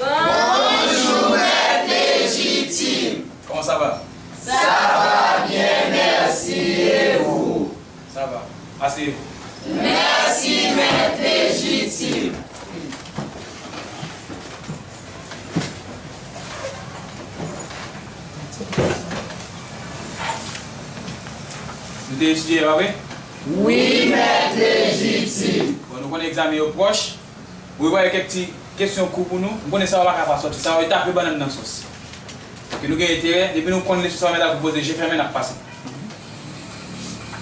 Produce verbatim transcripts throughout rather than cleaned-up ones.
Bonjou, Mèt Lejitim. Comment ça va? Ça va bien, merci. Et vous? Ça va. Asseyez-vous. Merci, Mèt Lejitim. Nou te etidye, pa vre? Wi, Mèt Lejitim. Bon, nou konnen egzamen yo pwòch. Wi, voye kèk ti kesyon kou pou nou. M konnen sa yo pa ka pa sòti. Sa yo tape bannann nan sòs. Paske nou gen enterè, depi nou konn lesyon sa yo mèt ap poze je fèmen, n ap pase.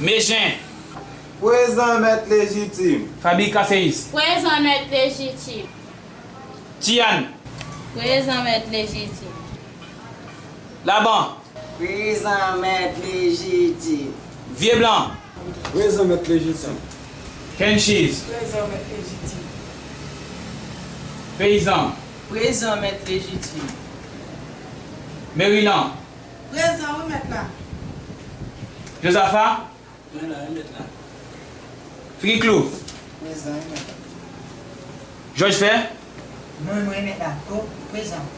Mejen. Prezan, Mèt Lejitim. Fabi Kaseyis. Prezan, Mèt Lejitim. Tiyann. Prezan, Mèt Lejitim. Laban. Prezan, Mèt Lejitim. Vye Blan. Prezan, Mèt Lejitim. Kenchiz. Prezan, Mèt Lejitim. Peyizan. Prezan, Mèt Lejitim. Merilan. Prezan, wi, Mèt la. Jozafa. Mwen la, wi, Mèt la. Figiklou. Prezan, wi, Mèt la. Jòj Fè. Mwen, mwen, Mèt la. O, prezan.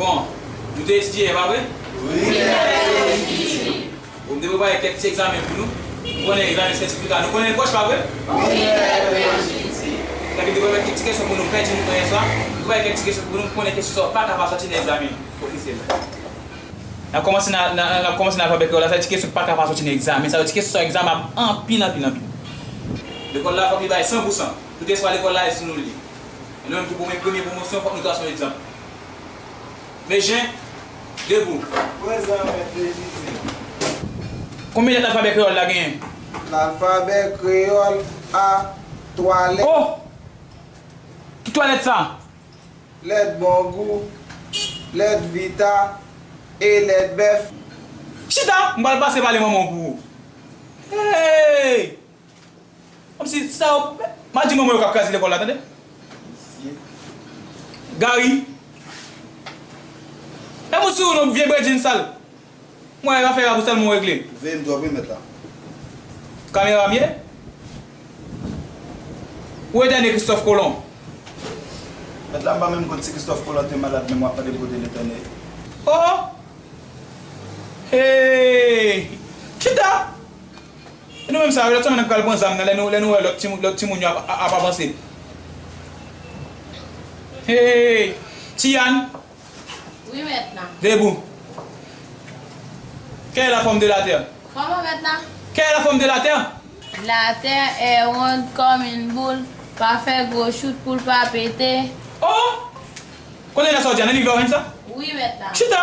Bon, nou te etidye yè, pa vre? Wi, Mèt Lejitim. Bon, m te prepare kèk ti egzamen pou nou. Nou konnen egzamen sètifika, nou konnen l pwòch, pa vre? Wi, Mèt Lejitim. Sa ki te prepare kèk ti kesyon pou nou pèdi nou yè swa. Nou prepare kèk ti kesyon pou nou, nou konnen kesyon sa yo pa ka pa sòti nan egzamen ofisyèl. N ap kòmanse nan, nan, n ap kòmanse nan alfabè kreyòl la, sa yo ti kesyon pa ka pa sòti nan egzamen. Sa yo ti kesyon sa egzamen ap anpil, anpil, anpil. Lekòl la fòk li bay san pou san. Tout espwa lekòl la e si nou li. E nou menm ki pou gen premye pwomosyon, fòk nou trase yon egzanp. Mejen, debou. Prezan, Mèt Lejitim. Konbyen lèt alfabè kreyòl la genyen? Lalfabè kreyòl a twa lèt. Oh! Ki twa lèt sa? Lèt bongou, lèt vita, e lèt bèf. Chita! M pral pase pale manman w pou ou. Hey! Kòmsi sa yo, m a di manman yo k ap kraze lekòl la, tande? Gari. E moun sou non vye bredjin sal. Mwen, afè a pou sèlman w regle. Veye m twòp wi, mèt la. Kamera m ye? Ou etène Kristòf Kolon. Mèt la, m pa menm konn si Kristòf Kolon te malad, menm w ap mande m kote l etène. Oh! Hey! Chita! E nou menm sa, lòt semèn n ap pral pran zam nan, lè nou, lè nou wè lòt timoun, lòt timoun yo ap, ap, ap avanse. Hey! Tiyann! Wi, mèt la. Debout. Quelle est la forme de la Terre? Kòman, mèt la? Quelle est la forme de la Terre? La Terre est ronde comme une boule, pa fè gwo chout pou l pa pete. Oh! Kote sa w di a? Nan liv la w jwenn sa? Wi, mèt la. Chita!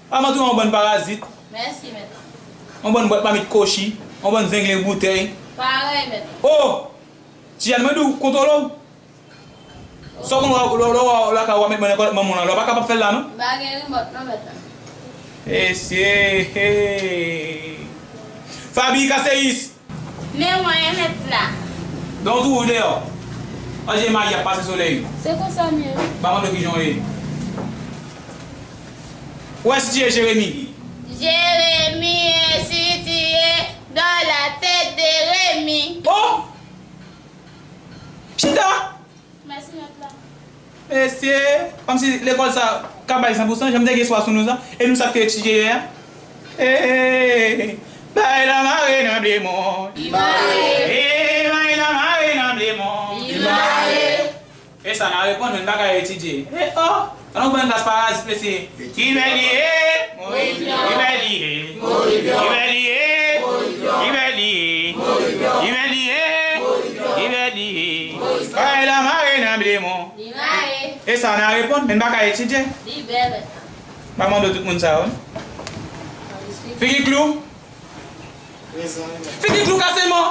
Pa mantouran yon bann parazit. Mèsi, mèt la. Yon bann bwat mamit kochi, yon bann zenglen boutèy. Parèy, mèt la. Oh! Tiyann, mwen di w, kontwole w. Sa w konn wè, lè, lè, lè, lè w ka wè mèt mwen nan kòlèt manman w la, lè w pa kapab fè l la, non? M pa gen rimòt, non, mèt la. Mesye, hey. Fabi Kaseyis. Men mwen, mèt la. Donk, ou deyò. Anje mayi ap pase solèy. Se konsa m ye, wi. M pa mande w kijan w ye. Ou enstitiye Jeremi. Jeremi enstitiye dans la tête de Rémi. Oh! Chita! Mèsi, mèt la. Mesye, kòmsi lekòl sa ka bay san pou san, jan m te gen espwa sou nou sa, e nou sa k te etidye yè a. Hey, bay la mare nan blemon. Li mare. Hey, bay la mare nan blemon. Li mare. E sa n a reponn, men n pa ka etidye. E oh, an nou pran klas parazit, mesye. Ki bèl li ye, ki bèl li ye, ki bèl li ye, ki bèl li ye, ki bèl li ye. Reponn, men m pa ka etidye. Li bèl. M pa mande w tout moun sa yo. Figi klou. Prezan, wi, mèt. Figi klou kase mò.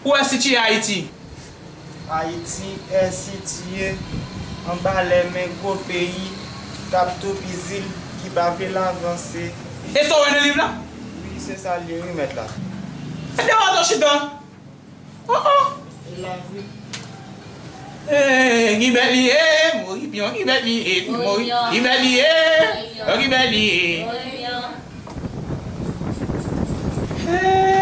Ou wè sitiye Ayiti? Ayiti è sitiye anba lè men gwo peyi k ap toupizi l, ki pa vle l avanse. E sa w wè nan liv la? Wi, se sa l ye, wi, mèt la. E devan atò chita. Oh, oh. E lavi. Hey, ki bèt li ye, Moripion, ki bèt li ye, Mori, ki bèt li ye, oh, ki bèt li ye. Hey.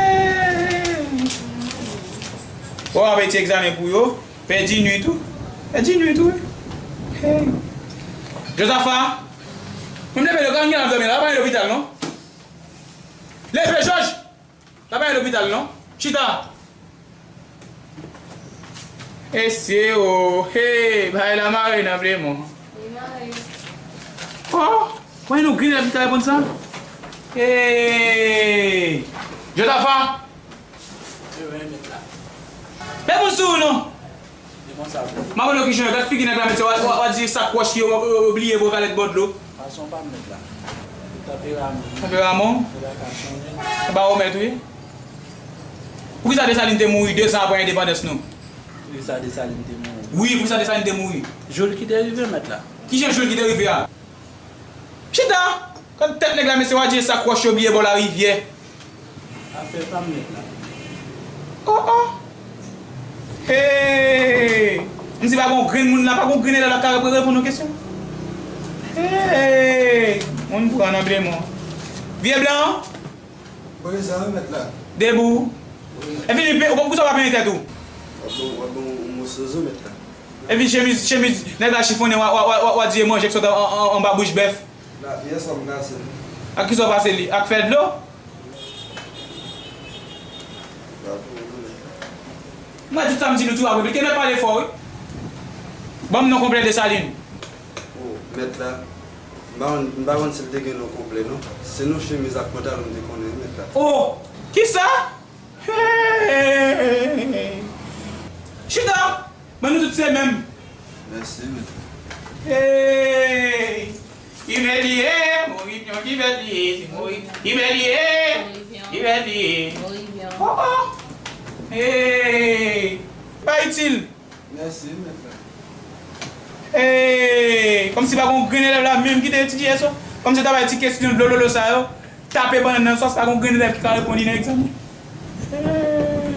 Bon, apre ti egzamen pou yo, pèdi nwi tou. Pèdi nwi tou, wi. Hey. Jozafa, mwen leve yo, gade gen ap dòmi la, pa gen lopital, non? Leve, Jòj! L ap ale lopital, non? Chita! Mesye o, hey, bagay la mare nan blemon. Li mare. Oh, mwen nou grenn lè m ta reponn sa. Hey! Jozafa! Wi, mèt la. Men moun sou ou non! M ap wè ki jan yo gad figi nèg la, mesye, w a, w a, w a di sakòch ki yo, yo, yo bliye bò kalèt bò dlo. Fason pa m mèt la. Tanperaman. Tanperaman w? Tanperaman w mèt wi. Poukisa Desalin te mouri dezan apre endepandans nou? Poukisa Desalin te mouri? Wi, poukisa Desalin te mouri? Jou l ki te rive mèt la. Kijan jou l ki te rive a? Chita! Gad tèt nèg la, mesye, w a di e sakòch yo bliye bò larivyè. Afè pa m nèg la. Oh, oh! Hey! M di pa gon grenn moun la, pa gon grenn elèv la ka reponn yon kesyon. Hey! Moun pran nan blemon. Vye blan! Prezan, wi, mèt la. Debou. Wi. Epi li pe, ou, ou sa pa penyen tèt ou? W ap bon, w ap bon, yon moso zo, mèt la. Epi chemiz, chemiz nèg la chifonnen, w a, w a, w a, w a di e manje k sot an, an, an, anba bouch bèf. La, yè swa m kase l. Ak kisa w pase li? Ak fè dlo? L ap bon, wi, mèt la. M a di sa m di nou tou ap replike, mèt pale fò, wi. Ban m non konplè Desalin. O, mèt la. M pa konn, m pa konn si l te gen non konplè, non. Se non chemiz ak pantalon m te konnen, wi, mèt la. O! Kisa? Hey! Chita! Men nou tout se menm. Mèsi, mèt. Hey! Ki bèt li ye, Moripion, ki bèt li ye, se Mori, ki bèt li ye, ki bèt li ye. Oh, oh! Hey! Pa itil. Mèsi, mèt la. Hey! Kòmsi pa gon grenn elèv la menm ki te etidye so. Kòmsi ta bay ti kesyon dlololo sa yo. Tape bannann nan sòs, pa gon grenn elèv ki ka reponn li nan egzamen. Hey!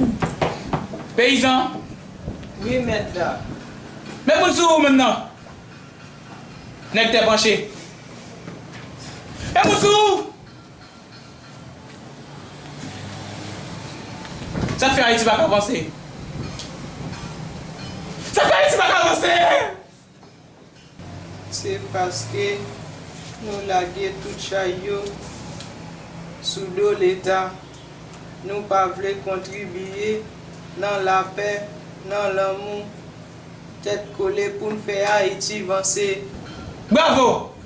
Peyizan. Wi, mèt la. Men moun sou ou menm nan. Nèg tè panche. Men moun sou ou. Sa k fè Ayiti pa ka vanse? Sa k fè Ayiti pa ka vanse? Se paske nou lage tout chay yo sou do Leta. Nou pa vle kontribye nan lapè, nan lanmou, tèt kole pou n fè Ayiti vanse. Bravo!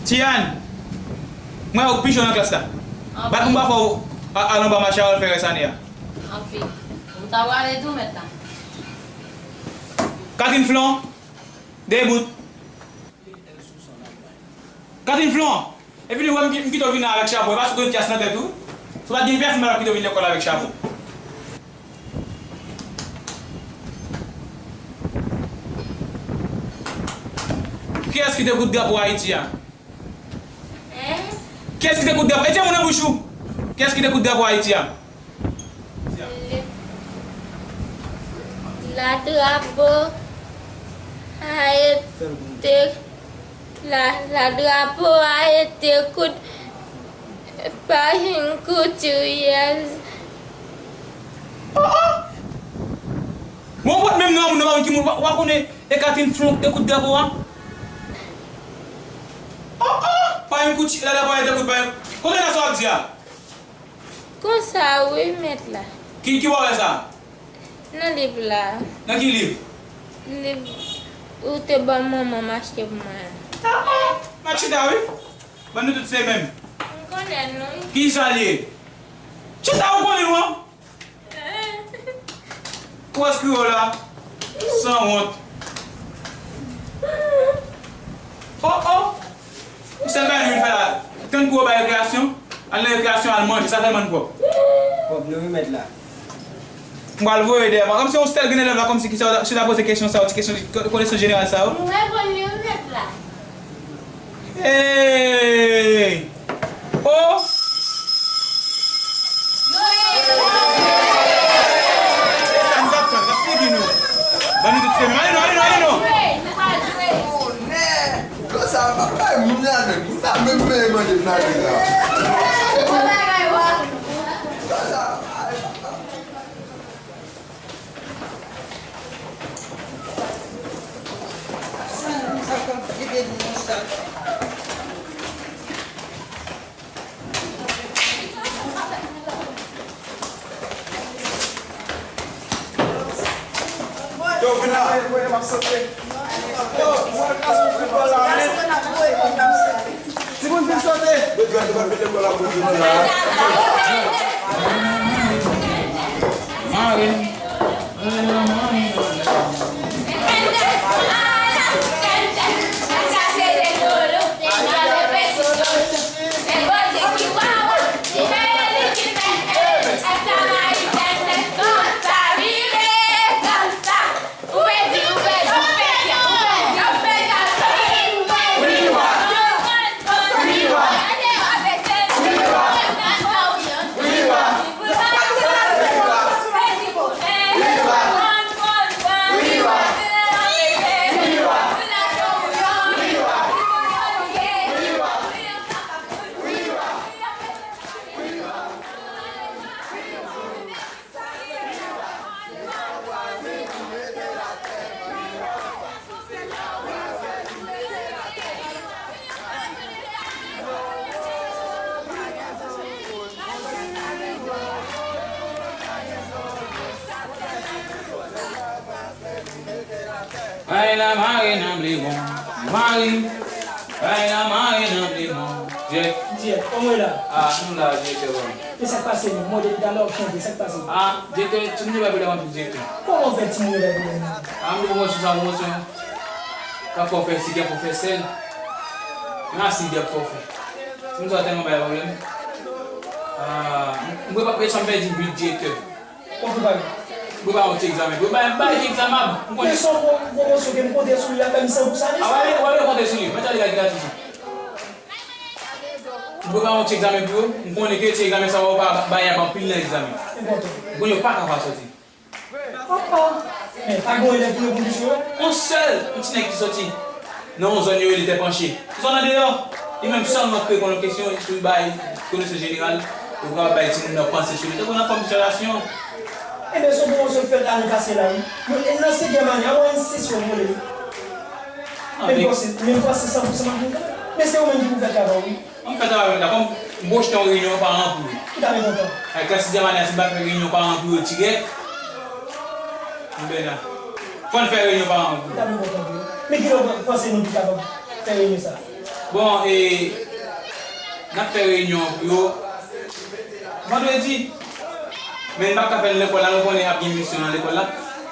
Tian, m wè ou k pi cho nan klas la. Bat pou m pa fè w al anba mache a al fè rès ane a. Anpil. Ou ta prale tou mèt la. Katrin Flon, debout. Katrin Flon, epi nou wè m ki-, m kite w vin la avèk chapo, e pa sou konn pyès nan tèt ou. Si w pa t gen pyès, m pa t ap kite w vin lekòl avèk chapo. Kiyès ki te koud drapo Ayiti a? Hein? Kiyès ki te koud drapo? Mete mo nan bouch ou! Kiyès ki te koud drapo Ayiti a? La drapo a été, la, la drapo a été koud pa une couturière. Oh, oh! Bon, ou pa t menm nan moun nan, pa konn ki moun, ou pa, ou pa konnen e Katrin Flon te koud drapo a? Oh, oh! Pa une couturière, la drapo a été koud pa une, kote nan sa w ap di a? Konsa wi, mèt la. Ki, ki bò w wè sa? Nan liv la. Nan ki liv? Liv ou te ban manman m achte pou mwen an. Pa chita, wi. Ban nou tout se menm. M konnen l, wi. Kisa l ye? Chita, ou konnen l, wi. Ou wè kriyo la? Sanwont. Oh, oh! Ou sèl bagay nou vin fè la. Tann kou yo bay rekreasyon, al nan rekreasyon, al manje, sa sèlman n pwòp. Pwòp nou wi mèt la. M pral voye dèyè mwen. Kòmsi yon sèl gen elèv la, kòmsi ki sa, si w ta poze kesyon sa yo, ti kesyon de konesans jeneral sa yo. M reponn li wi mèt la. Hey! Oh! Sa n t ap fè, n ap figi nou. Ban nou tout se menm. Ale non, ale non, ale non. Dlo sa pa bay moun ladan. Moun pa menm peye manje m ladan la. Dlo sa. Yo, vin la. Yo, mwen ka sou foutbòl la, men. Timoun vin sote. Mare. Ay la mare nan blemon, mare. Ay la mare nan blemon. Jèk. Jèk, kòman w ye la? Ah, nou la, direktè, bon. Men sa k pase menm? Mwen depi talè w ap chante, sa k pase? Ah, direktè, timoun yo bay pwoblèm anpil, direktè. Kòman w fè timoun yo bay pwoblèm nan? Ah, m te pwomosyon sa, pwomosyon. K ap fè w fè si, k ap fè w fè sèl. Men asid y ap fè w fè. Timoun sa yo tèlman bay pwoblèm. Ah, m, m prepare, m pèdi uit, direktè. Kòman w prepare? M prepare yon ti egzamen. Prepare, m bay ti egzamen. M konnen. Men se yon pwomosyon ke m konte sou li la, menm san pou sa, men sa. Ah, w ap, w ap konte sou li. Mwen tande gade gratis. M prepare yon ti egzamen pou yo. M konnen ke ti egzamen sa yo pa bay anpil nan egzamen. M konnen yo pa ka pa soti. Oh, oh. Men pa gen yon elèv ki reponn kesyon yo? Yon sèl, yon ti nèg ki soti nan yon zòn yo rele Tè Panche. Zòn andeyò. Li menm sèlman k reponn yon kesyon, li bay konesans jeneral. Yo kapab bay timoun nan panse sou li. Tankou nan fòm dizètasyon. Ebyen, se yon pwomosyon k fèt ane pase la, wi. Yo, e nan senkyèm ane, an mwayèn sis yo vole, wi. Ah, men, men fwa se, men fwa se san pou san m ap vin kanmenm. Men se ou menm ki pou fè travay, wi. An fèt, an fèt, la, kòm m pwojte yon reyinyon paran pou yo. Ou ta byen kontan. Avèk klas sizyèm ane a, si m pa fè reyinyon paran pou yo dirèk, m bèna. Fò n fè reyinyon paran pou yo. Ou ta byen kontan pou yo. Men kilè w panse nou pi kapab fè reyinyon sa a? Bon, e, n ap fè reyinyon an pou yo vandredi. Men n p ap ka fè l nan lekòl la, nou konnen ap gen misyon nan lekòl la.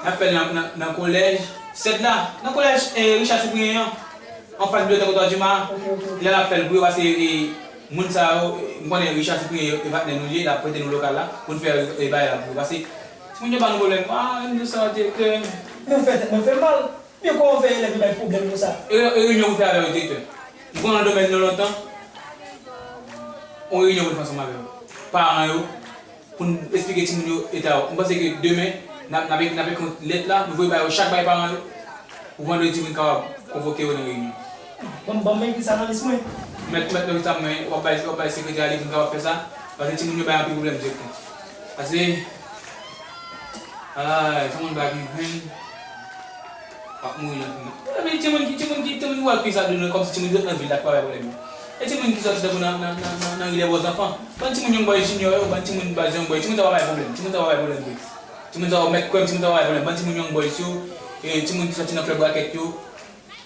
N ap fè l nan, nan, nan kolèj Sèd la, nan kolèj, e, Richard Cyprien an. Anfas bibliyotèk Otwa Dima. Ok, ok, ok. Lè n ap fè l pou yo, paske, e, moun sa yo, e, m konnen Richard Cyprien e patnè nou li ye, l ap prete nou lokal la pou n fè, e, bagay la pou yo. Paske timoun yo ba nou pwoblèm. Ah, m di sa, direktè. Mwen fè tèt mwen fè mal. Men kòman w fè elèv yo bay pwoblèm konsa? E, e reyinyon pou fè avè yo, direktè. M konnen nan domèn nan lontan. Yon reyinyon pou n fè ansanm avè yo. Paran yo, pou n esplike timoun yo eta yo. M panse ke demen, n ap, n ap, n ap ekri lèt la, nou voye ba yo chak bay paran yo, pou vandredi pou n kapab konvoke yo nan reyinyon. Ban m, ban m ekri sa nan lis mwen. Mèt, mèt nan lis la mwen, w ap bay, w ap bay sekretè a li pou n kapab fè sa, paske timoun yo bay anpil pwoblèm direktè. Paske, ay, sa moun pa gen grenn. W ap mouri nan fim nan. Men timoun ki, timoun ki, timoun ki wè ki sa dwe nou, kòmsi timoun ki sot nan vil la ki pa bay pwoblèm yo. E timoun ki sòti tankou nan, nan, nan, nan, nan ri dè bò zanfan. Bann timoun Young Boy Junior yo, bann timoun baz Young Boy, timoun sa pa bay pwoblèm. Timoun sa pa bay pwoblèm vre. Timoun sa yo mèt kwè m, timoun sa pa bay pwoblèm. Bann timoun Young Boys yo, e timoun ki sòti nan klèb rakèt yo,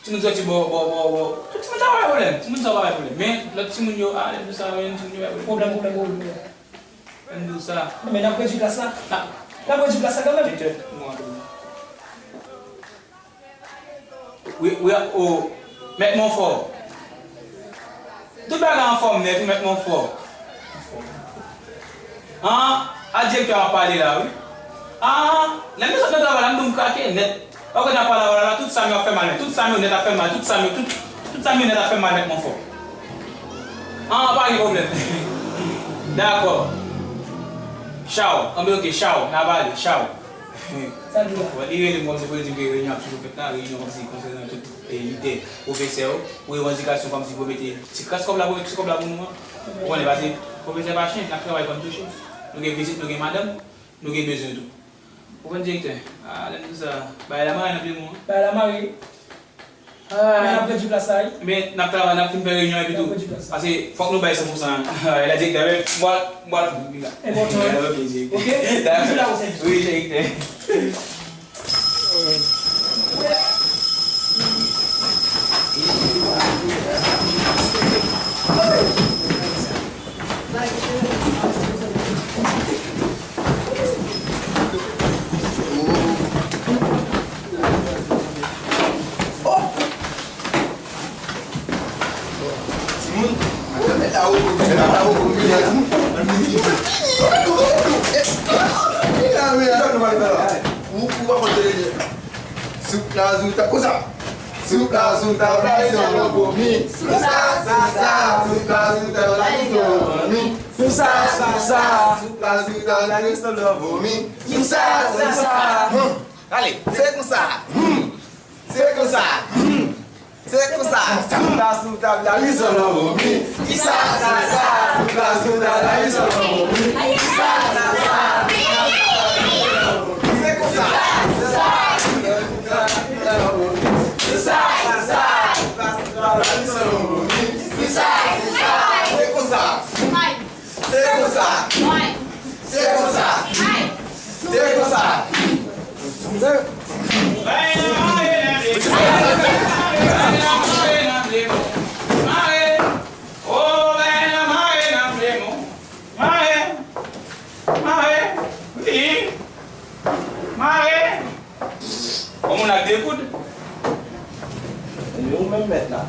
Timoun soti bò, bò, bò, bò. Tout timoun sa pa bay pwoblèm. Timoun sa pa bay pwoblèm. Men lòt timoun yo, ah, lè m di w sa, men timoun yo bay pwoblèm. Pwoblèm, pwòblèm, pwoblem. Lè m di w sa. Men n ap redui klas la. N ap, n ap redui klas la kanmenm. Direktè, mwen ap Wi, wi, o, Mèt Monfò. Tout bagay anfòm nèt, wi, Mèt Monfò. An, a direktè a pale la, wi. An, lè m sot nan travay la, m di w m krake nèt. Ou konn ap pale la, la, tout sa m yo ap fè mal, men tout sa m yo nèt ap fè mal, tout sa m yo, tout, tout sa m yo nèt ap fè mal, Mèt Monfò. An, pa gen pwoblèm. Dakò. Chaw. Anben, oke, chaw. N a pale, chaw. Sa l di la? Bon, li rele m kòmsi pou l di m ke reyinyon ap toujou fèt la, reyinyon kòmsi konsènan tout, e, lidè, pwofesè yo, pou revandikasyon kòmsi pou yo mete ti kras kòb la, pou ti kòb la pou nou an. Ou konnen, paske pwofesè pa chen, n ap travay fò n touche. Nou gen vizit, nou gen madanm, nou gen bezwen tou. Ou konn direktè, a, lè m di w sa, bagay la mare nan pye nou an. Bagay la mare. Men n ap pèdi plas la, wi. Men n ap travay, n ap fin fè reyinyon epi tou. N ap pèdi plas la. Paske fòk nou bay san pou san. Lè direktè, men, mwa, mwa, tou, wi, la. Enpòtan, wi. Ok, direktè. Ok? Dakò. Toujou la, ou sèvis. Wi, direktè. Timoun, mwen mèt la woko, mèt la woko, mèt la woko. Ou, ou pa konn tele. Soup la, soup la, konsa. Soup la, soup la, la, li se yon vomi. Soup la, soup la, soup la, soup la, la, li se yon vomi. Soup sa, soup sa. Soup la, soup la, la, li se yon vomi. Soup sa, soup sa. Hmm. Ale, se konsa. Hmm. Se konsa. Hmm. Se konsa. Soup la, soup la, la, li se yon vomi. Kisa, sa, sa. Soup la, soup la, la, li se yon vomi. Kisa, sa, sa. Se konsa. Se konsa. Se konsa. Se konsa. Se konsa. Mare! Mare! Mare! Mare! Mare! Wi! Mare! Yon moun ak de koud. E ou menm mèt la.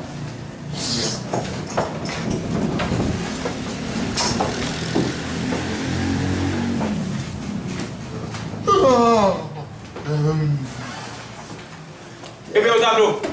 Epi yon tablo.